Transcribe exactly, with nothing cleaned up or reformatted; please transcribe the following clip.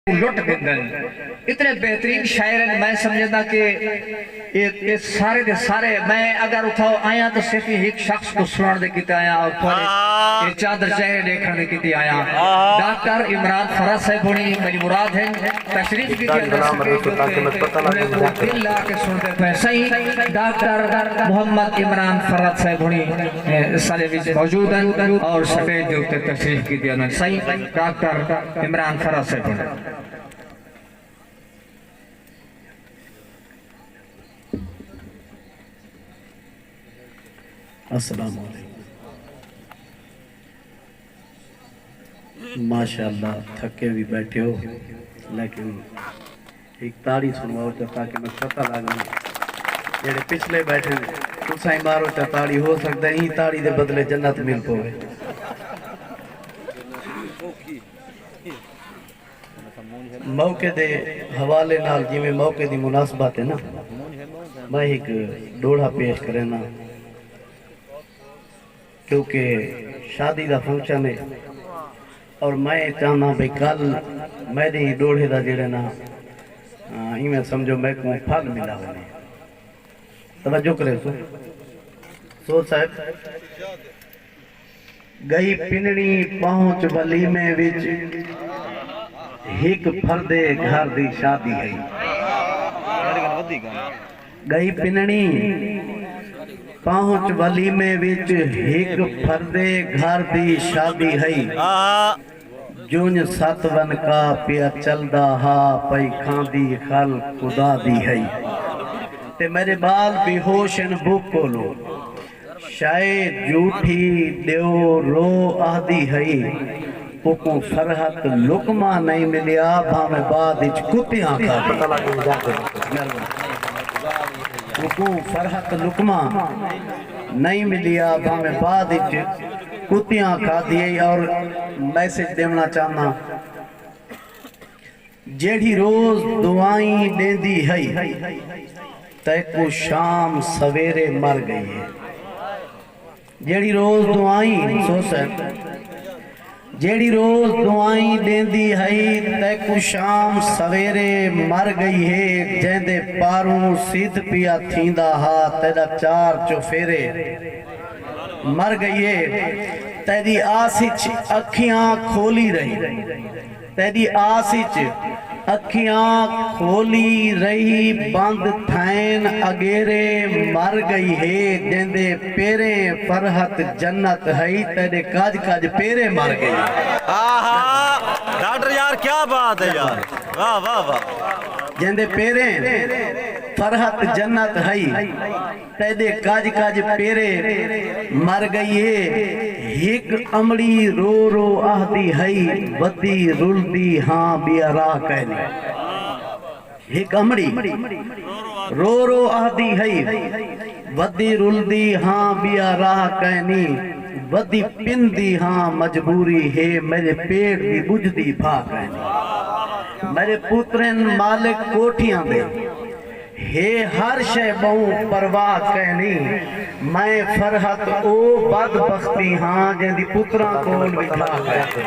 کوں لٹ گھندن۔ اتنے بہترین شاعر ہن، میں سمجھدا کہ اے اے سارے دے سارے، میں اگر اتھاں آیاں تاں صرف ہک شخص کوں سݨݨ دے کیتے آیاں، اور تھوڑے اے چادر چہرے ݙیکھݨ دے کیتے آیاں۔ ڈاکٹر عمران فرحت صاحب ہوݨی میݙی مراد ہن، تشریف گھدی انہاں سٹیج دے اتے، انہاں کوں دل لا کے سݨدے پئے سئیں۔ ڈاکٹر محمد عمران فرحت صاحب ہوݨی اے، سارے وچ موجود ہن اور سٹیج دے اتے تشریف گھدی انہاں سئیں۔ ڈاکٹر عمران فرحت صاحب ہوݨی۔ السلام علیکم۔ ماشاءاللہ، تھکے بھی بیٹھے ہو، لیکن ایک تاڑی سنواؤ چا، تاکہ میں پتہ لگ جائے۔ جڑے پچھلے بیٹھے ہیں، تساں ہی مارو چا تاڑی، ہو سکتا ہے ایں تاڑی دے بدلے جنت مل پوے۔ موقع دے حوالے نال، جیویں موقع دی مناسبت ہے نا، میں ہک ݙوہڑا پیش کرینا، کیونکہ شادی دا فنکشن ہے اور میں چاہنا بھئی کل میݙے ݙوہڑے دا جڑے نا، آ، ایویں سمجھو میکوں پھل ملا ہونے۔ توجہ کرے سو۔ سو صاحب، ڳئی پنڑی پہنچ ولیمے وچ، ہک پھردے گھر دی شادی ہئی۔ ڳئی پنڑی پہنچ ولیمے وچ، ہک پھردے گھر دی شادی ہئی۔ جنج ست ونکا پیا چلدا ہا، پئی کھاندی خلق خدا دی ہئی۔ تے میݙے ٻال بے ہوش ہن بکھ کولوں۔ شئے جھوٹی ݙیو رو آہدی ہئی، اوکوں فرحت لقمہ نئیں ملیا، بھانویں بعد اچ کتیاں کھاوی۔ اوکوں فرحت لقمہ نئیں ملیا، بھانویں بعد اچ کتیاں کھادی ہئی۔ اور میسج ݙیوݨا چاہنداں، جیڑھی روز دعائیں ݙیندی ہئی، تیکوں شام سویرے مر ڳئی ہے۔ جیڑھی روز دعائیں، سو صاحب، جیڑھی روز دعائیں ݙیندی ہئی، تیکوں شام سویرے مر ڳئی ہے۔ جیندے پاروں سدھ پیا تھیندا ہا، تیݙا چار چوفیرے مر ڳئی ہے۔ تیݙی آس اچ اکھیاں کھولی رہی، تیݙی آس اچ اکھیاں کھولی رہی، بند تھئن اڳیرے مر ڳئی ہے۔ جیندے پیریں فرحت جنت ہئی، تیݙے کڄ کڄ پیرے مر ڳئی۔ آہا، ڈاکٹر یار، کیا بات ہے یار، واہ، واہ، واہ۔ جیندے پیریں فرحت جنت ہئی، تیݙے کڄ کڄ پیرے مر ڳئی ہے۔ ہک امڑی رو رو آہدی ہئی، ودی رلدی ہاں ٻیا راہ کائنی۔ ہک امڑی رو رو آہدی ہئی، ودی رلدی ہاں ٻیا راہ کائنی۔ ودی پندی ہاں مجبوری ہے، میݙے پیٹ دی ٻجھدی بھا کائنی۔ میݙے پترن مالک کوٹھیاں دے، ہے ہر شے ٻہوں پرواہ کائنی۔ میں فرحت او بدبختی ہاں، جیندی پتراں کول وی تھا کائنی۔